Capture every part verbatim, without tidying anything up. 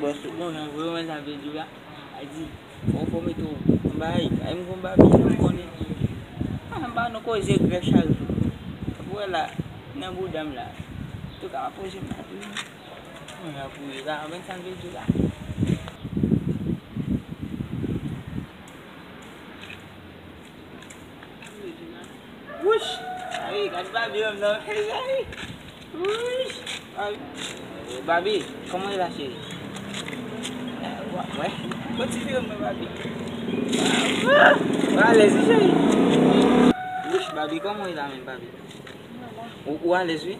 Bon, jan vre, mwen sa vle di w la. A di, fò, fò mete w anba ay, ay m gon babi, m konnen. Ah, anba nou koze grèf chak jou. Ou wè la, nan bouda m la. Antouka, m ap poze m la tou. Mwen ap poze la, mwen sa vle di w la. Wouch! Ay, gad babi an nan. Ay, ay. Wouch! Babi, kòman e la, cheri? Wè, wè. Bon ti fiyè mwen, babi. Ou alèz wi, cheri. Wouch, babi, kòman e la menm, babi? Ou, ou alèz wi?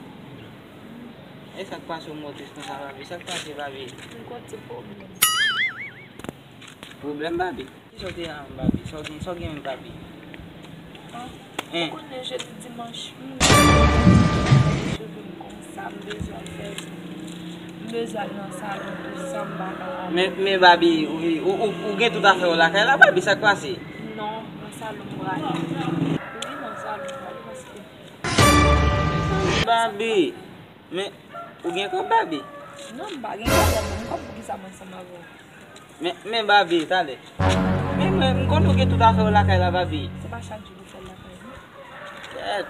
E sa k pase w mò tris konsa, babi? Sa k pase, babi? M gon ti pwoblèm. Pwoblèm, babi? Kisa w te la menm, babi? Sa w gen, sa w gen menm, babi? An, ou konnen jodi dimanch, m cheve m konsa, m bezwen al fè, m bezwen al nan salon pou sa m pa ka ale. Men, men, babi, ou, ou, ou, ou gen tout afè w lakay la, babi, sa k pase? Non, nan salon m prale. Wi, nan salon m prale paske Babi, men, ou gen kòb, babi? Non, m pa gen kòb, m gon kòb, poukisa mwen ansanm avè w? Men, men, babi, talè. Men, men, m konnen w gen tout afè w lakay la, babi. Se pa chak jou pou fè l lakay, non. Kèt.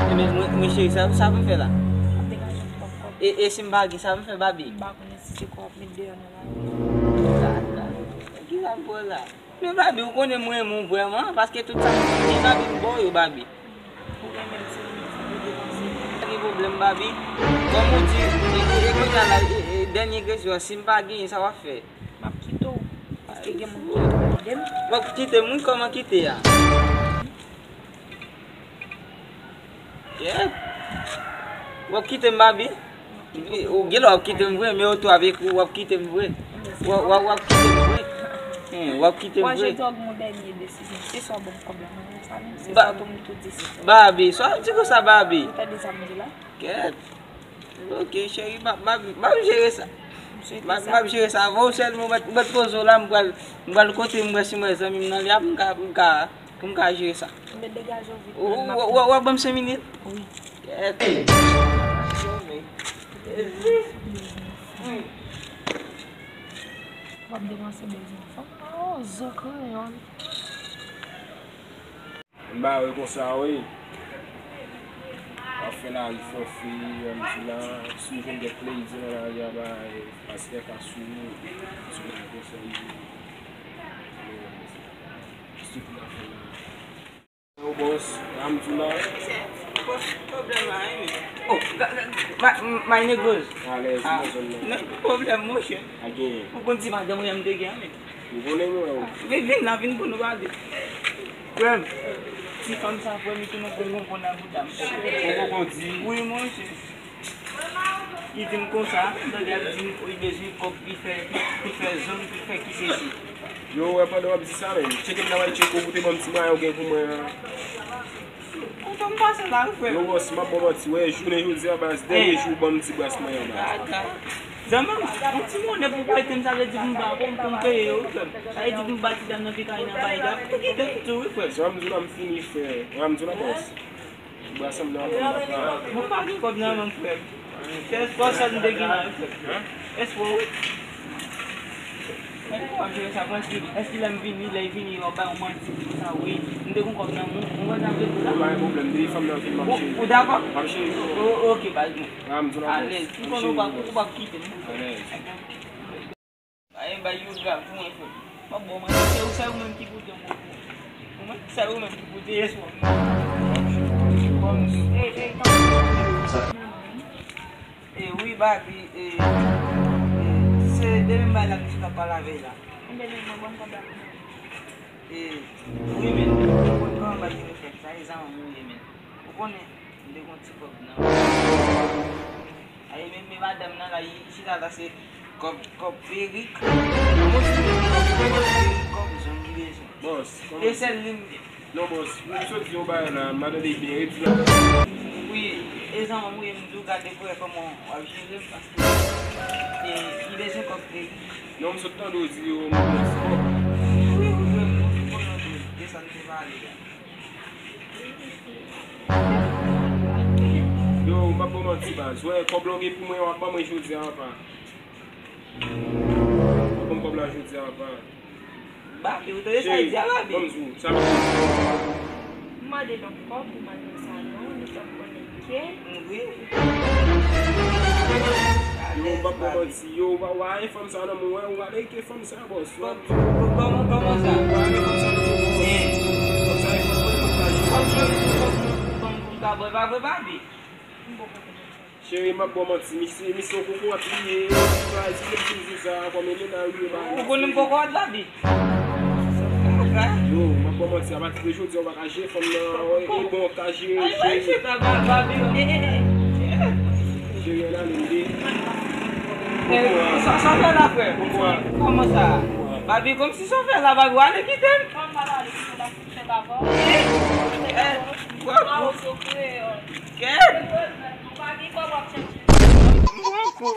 Ebyen, mwen, mwen, cheri, sa, sa pou m fè la? M ap degaje yon ti kòb, kòb. E, e si m pa gen, sa pou m fè, babi? M pa konnen si se kòb w ap met deyò nan lari. Kisa m pran la? Men, babi, ou konnen m renmen w vrèman, paske tout sa m gen, babi, m ba w yo, babi. Ou renmen m, se ou menm ki pou depanse. Pa gen pwoblèm, babi. Kòm ou di, e, e, e kounye a la, e, e, dènye kesyon, si m pa genyen, sa w ap fè? M ap kite w, paske gen moun ki ap mande m. W ap kite m, wi, kòman kite a? Yep. W ap kite m, babi? Ou gen lè w ap kite m vre, men oto avèk ou, w ap kite m vre. W ap, w ap, w ap kite m vre. Hen, w ap kite m vre. Mwen, jodi a, w gen yon dènye desizyon. Se swa w ban m kòb la, mwen menm sa menm, se swa tou m tou di se swa. Babi, sa w ap di konsa, babi? Ou tande sa m di la? Kèt. Ok, cheri, m ap, m ap, m ap jere sa. M swete sa. M ap, m ap jere sa. Avan w sèlman, ou mèt, ou mèt poze w la, m pral, m pral kote m wè si m wè zanmi m nan li a, pou m ka, pou m ka, pou m ka jere sa. Men degaje w vit. Ou, ou, ou, ou ap ban m senk minit? Wi. Kèt. W ap depanse bezwen fanm. Oh, zo kreyòl. M ba yo konsa, wi. W ap fè lari fòfe, m di la, si w jwenn kèk plezi nan lari a, bay pastè ka sou ou, sou bagay konsa, wi. Yo, bòs, sa m di w la. Bòs, pwoblèm la, wi. Oh, ga-, ga-, ma-, my negoz. Alèz, ah, nan zòn nan. Non, pwoblèm, monchè. Pa genyen. Ou konn ti madanm ou menm te gen, men. Ou konnen mwen, wi. Men vin la, vin pou nou pale. Frè m, ti fanm sa, frè m, li tounen konkonn nan bouda m. Konkonn di? Wi, monchè. Li di m konsa, m tande l ap di m, li bezwen kòb, li fè, li fè zòn, li fè ki sesi. Yo, wè, pandan w ap di sa, men, tcheke m nan, m al tcheke w pou te ban m ti mwayen ou gen pou mwen an. Kontan m pase la, wi, frè m. Yo, bòs, m ap ba w manti, wè, jounen jodi a, baz, dènye jou, ban m ti bras mwen an, baz. Zanmi m, yon ti monnen pou w prete m, sa vle di pou m ba, pou m, pou m peye yo, wi, frè m. Sa vle di pou m ba ti dam nan ki kay nan bay la, pou kite m tou, wi, frè m. Sa m di w la, m fini, frè. Sa m di w la, bòs. Bwa sanm nan ap pran. Mwen pa gen kòb nan men m, frè m. Se espò sèl m te gen la, frè m. Espò, wi. Men kòman w ap jere sa? Èske, èske lè m vini, lè l vini, yo bay yon manti konsa, wi. M te gen kòb nan men m, ou wè sa m te di la? Pa gen pwoblèm, depi fanm nan vin, m ap jere. Ou dakò? M ap jere. O, oke, baz mwen. Alèz. M konnen ou p ap, ou p ap kite m. Alèz. Ay, bay yo grav pou mwen, frè. M ap ba w manti, se ou, se ou menm ki pote yon bon pou mwen. Ou menm, se ou menm ki pote espwa. Bon, e, e, e, wi, Babi, e, e, se de menm bagay la misye t ap pale avè la. Enben, men mwen, mwen kontan. E, wi, men, mwen kontan anba telefòn sa, e zanmi m ou ye, men. Ou konnen, m te gon ti kòb nan. Ay, men, men madanm nan la, li chita la, se kòb, kòb perik. Kòb, kòb, kòb zòn li bezwen. Bòs, kòman? E sèl li m gen. Non, bòs, m sot di yon bagay la, m pa tande byen, redi la. Wi, e zanmi m, wi, m di w gade pou wè kòman w ap jere m, paske, e, li bezwen kòb perik. Non, m sot tande w di yo, m pran ti kòb. Wi, wi, wi, m konnen w di, e sa n te pale la. Yo, m p ap ba w manti, baz. Wè, kòb la w gen pou mwen, w ap ban mwen jodi a, apa. Ban m kòb la jodi a, papa. Babi, ou tande sa l di a, Babi? Ban m di w, sa m ap di. M mande lòt kòb, ou mande sa non, li t ap konnen ke. Wi. Yo, m p ap ba w manti, yo, w a, w a, e fanm sa nan mwen, w a, e ke fanm sa, bòs. Kòman, kòman, kòman sa? W a, e fanm sa nan mwen. Fanm sa, e fanm mwen, fanm sa, e fanm mwen. Fanm pou m ka bwè, pa vre, Babi? Cheri, m ap ba w manti, misye, misye yon kokorat li ye, pa di menm si m di sa, kòm e mennaj ou ye, ba. Ou konnen m kokorat, Babi? Yo, m ap ba w manti, apati de jodi a, ou pa ka jere fanm nan, e bon, ou ka jere, jere. Jere nan limite. Sa, sa fè la, frè? Kòman sa? Babi, kòmsi sa fè la, Babi, w ale kite m? Kèt! Mwen kou.